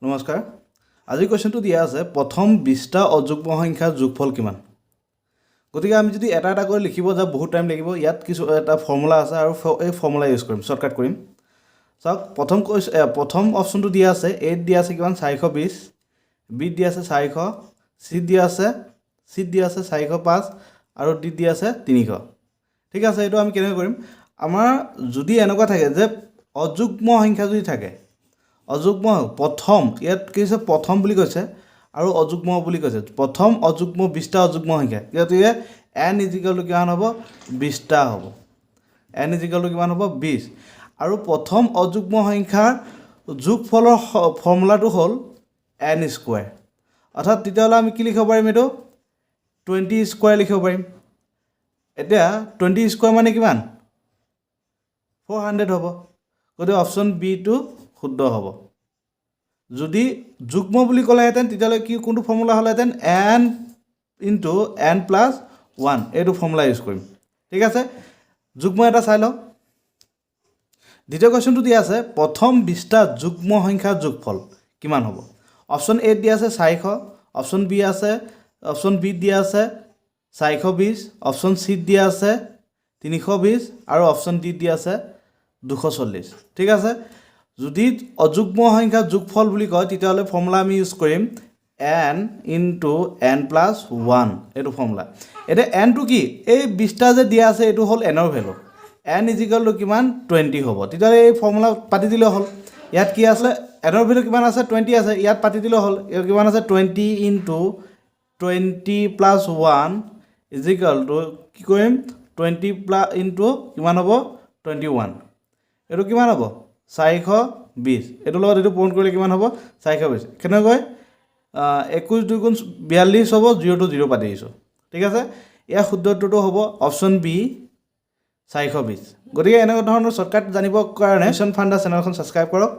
নমস্কাৰ। আজিৰ কুৱেশ্যনটো দিয়া আছে, প্ৰথম 20টা অযুগ্ম সংখ্যাৰ যোগফল কিমান? গতিকে আমি যদি এটা এটা কৰি লিখিব যাওঁ, বহুত টাইম লাগিব। ইয়াত কিছু এটা ফৰ্মুলা আছে আৰু এই ফৰ্মুলা ইউজ কৰিম, শ্বৰ্টকাট কৰিম। চাওক, প্ৰথম প্ৰথম অপশ্যনটো দিয়া আছে, এত দিয়া আছে কিমান? 420। বিত দিয়া আছে 400, চিত দিয়া আছে 405 আৰু ডিত দিয়া আছে 300। ঠিক আছে, এইটো আমি কেনেকৈ কৰিম? আমাৰ যদি এনেকুৱা থাকে যে অযুগ্ম সংখ্যা যদি থাকে, অযুগ্ম প্ৰথম, ইয়াত কি হৈছে? প্ৰথম বুলি কৈছে আৰু অযুগ্ম বুলি কৈছে। প্ৰথম অযুগ্ম, 20টা অযুগ্ম সংখ্যা। গতিকে এন is equal two কিমান হ'ব? 20টা হ'ব। এন is equal two কিমান হ'ব? 20। আৰু প্ৰথম অযুগ্ম সংখ্যাৰ যোগফলৰ ফৰ্মুলাটো হ'ল এন স্কুৱেৰ। অৰ্থাৎ তেতিয়াহ'লে আমি কি লিখিব পাৰিম? এইটো 20 স্কুৱেৰ লিখিব পাৰিম। এতিয়া 20 স্কুৱেৰ মানে কিমান? 400 হ'ব। গতিকে অপশ্যন বিটো শুদ্ধ হ'ব। যদি যুগ্ম বুলি ক'লেহেঁতেন, তেতিয়াহ'লে কি কোনটো ফৰ্মুলা হ'লহেঁতেন? N into n plus one, এইটো ফৰ্মুলা ইউজ কৰিম। ঠিক আছে, যুগ্ম এটা চাই লওঁ। দ্বিতীয় কুৱেশ্যনটো দিয়া আছে, প্ৰথম 20টা যুগ্ম সংখ্যাৰ যোগফল কিমান হ'ব? অপশ্যন এত দিয়া আছে 400, অপশ্যন বিত দিয়া আছে 420, অপশ্যন চিত দিয়া আছে 320 আৰু অপশ্যন ডিত দিয়া আছে 240। ঠিক আছে, যদি অযুগ্ম সংখ্যাৰ যোগফল বুলি কয়, তেতিয়াহ'লে ফৰ্মুলা আমি ইউজ কৰিম n into n plus one, এইটো ফৰ্মুলা। এতিয়া এনটো কি? এই 20টা যে দিয়া আছে, এইটো হ'ল এনৰ ভেলু। এন is equal two কিমান? 20 হ'ব। তেতিয়াহ'লে এই ফৰ্মুলা পাতি দিলে হ'ল। ইয়াত কি আছিলে? এনৰ ভেলু কিমান আছে? 20 আছে। ইয়াত পাতি দিলে হ'ল। ইয়াত কিমান আছে? 20 into 20 plus one is equal to কি কৰিম? 20 প্লাছ ইনটু কিমান হ'ব? 21। এইটো কিমান হ'ব? 420। এইটোৰ লগত এইটো পূৰণ কৰিলে কিমান হ'ব? 420। কেনেকৈ? 21 দুই গুণ 42 হ'ব, জিৰ'টো জিৰ' পাতি দিছোঁ। ঠিক আছে, ইয়াৰ শুদ্ধ উত্তৰটো হ'ব অপশ্যন বি, 420। গতিকে এনেকুৱা ধৰণৰ শ্বৰ্টকাট জানিবৰ কাৰণে মিছন ফাণ্ডা চেনেলখন ছাবস্ক্ৰাইব কৰক।